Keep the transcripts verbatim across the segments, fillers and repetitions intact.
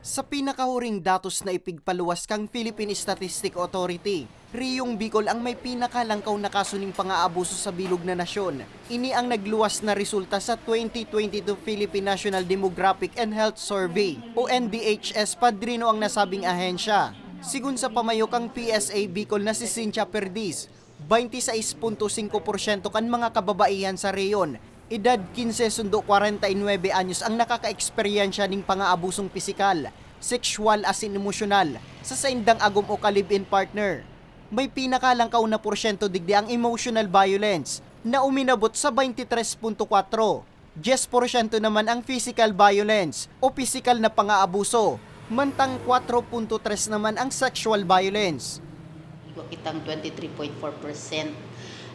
Sa pinakahuring datos na ipigpaluwas kan Philippine Statistics Authority, Riyong Bicol ang may pinakalangkaw na kaso ning pang-aabuso sa bilog na nasyon. Ini ang nagluwas na resulta sa twenty twenty-two Philippine National Demographic and Health Survey o N D H S, padrino ang nasabing ahensya. Sigon sa pamayo kang P S A Bicol na si Cynthia Perdiz, baynte sais punto singko porsyento kan mga kababaihan sa rehiyon, edad kinse sundo kwarenta y nuebe anyos ang nakakaeksperyensya ning pang-aabusong pisikal, sexual asin emosyonal sa saindang agom o ka-live-in partner. May pinakalangkaw na porsyento digdi ang emotional violence na uminabot sa baynte tres punto kwatro, dyes porsyento naman ang physical violence o pisikal na pang-aabuso, mantang kwatro punto tres naman ang sexual violence. Igwa kitang twenty-three point four percent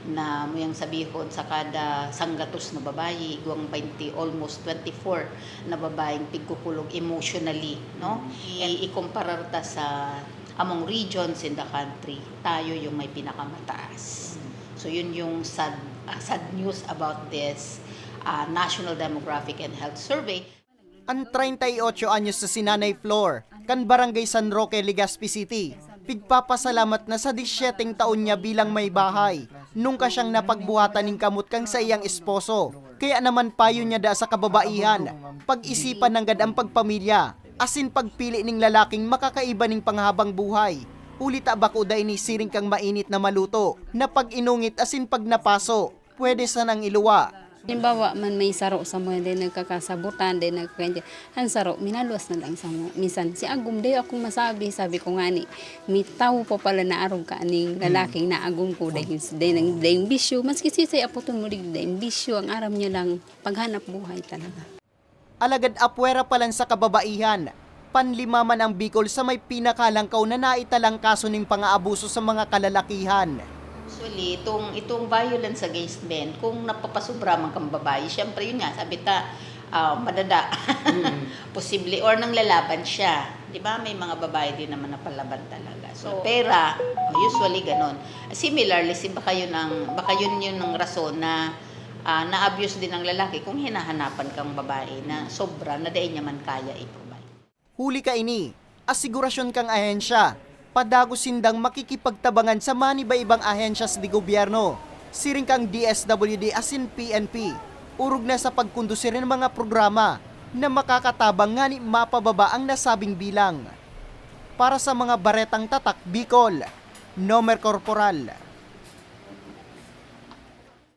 na muyang sabihon sa kada sanggatos na babayi, igwang twenty, almost twenty-four na babayeng pigkukulog emotionally, no? I- ikumparar ta sa among regions in the country, tayo yung may pinakamataas. So yun yung sad, ah, sad news about this ah, National Demographic and Health Survey. An treinta y ocho anyos na si Nanay Flor, kan Barangay San Roque, Legazpi City, pigpapasalamat na sa disyeteng taon niya bilang may bahay, nungka siyang napagbuhatan nin kamot kan saiyang esposo. Kaya naman payo niya da sa kababaihan, pag-isipan nanggad ang pagpamilya, asin pagpili ning lalaking makakaiba ning panghabang buhay. Huli ta bako da ini siring kang mainit na maluto, na pag-inungit asin pag napaso, pwede sanang iluwa. Halimbawa man, may saro sa mga di nagkakasabutan, di nagkakaintindihan, ang saro, minaluwas na lang sa mga, minsan, si agom, di akong masabi, sabi ko nga ni, may tawo pa pala na arog ka aning lalaking na agom ko, dahil, dahil, dahil bisyo, maski sisay aputon mo, di, dahil bisyo, ang aram niya lang, paghanap buhay talaga. Alagad apwera pa lang sa kababaihan, panlima man ang Bicol sa may pinakalangkaw na naitalang kaso ning pang-aabuso sa mga kalalakihan. Actually, itong, itong violence against men, kung napapasobra man kang babae, syempre yun nga, sabi ta, ah, madada. Posible, or nanglalaban siya. Di ba? May mga babae din naman na palaban talaga. So, pera, usually ganon. Similarly, si baka yun ang, baka yun yun ang rason na ah, na-abuse din ang lalaki kung hinahanapan kang babae na sobra na dai niya man kaya i-provide. Huli kaini, asigurasyon kang ahensya, padagos sindang makikipagtabangan sa maniba-ibang ahensyas de gobyerno, siring kang D S W D asin P N P. Orog na sa pagkondusir nin mga programa na makakatabang ngani mapababa ang nasabing bilang. Para sa mga Baretang Tatak Bicol, Nomer Corporal.